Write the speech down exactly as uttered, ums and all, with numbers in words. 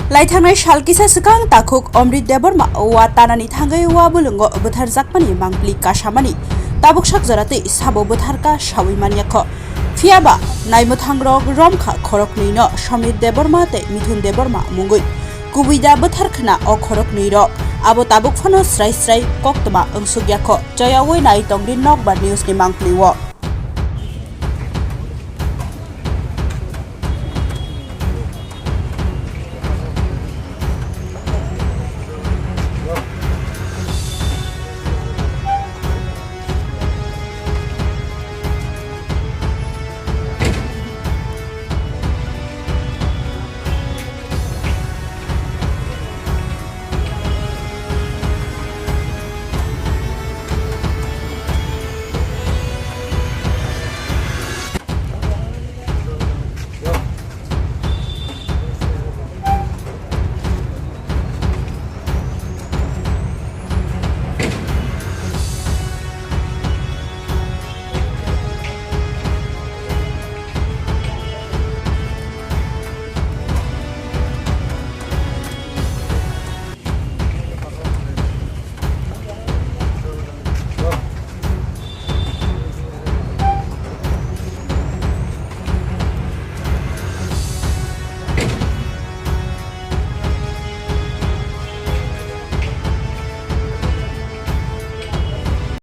Laithangnai sal kisa swkang takhuk Omrit Debbarma wa tanani thangwi wa bwlwngo bwtharjakmani mangpli kasamani tabuk sak jora tei sabo bwtharka sawi manyakho. Phiyaba naimwthangrok romkha khoroknwino Somir Debbarma tei Mithun Debbarma mungwi. Kubui da bwthar khna o khoroknwirok abo tabuk phano srai srai koktwma wngsukyakho. Choyawi nai tongdi Nokbar News ni mangpli o.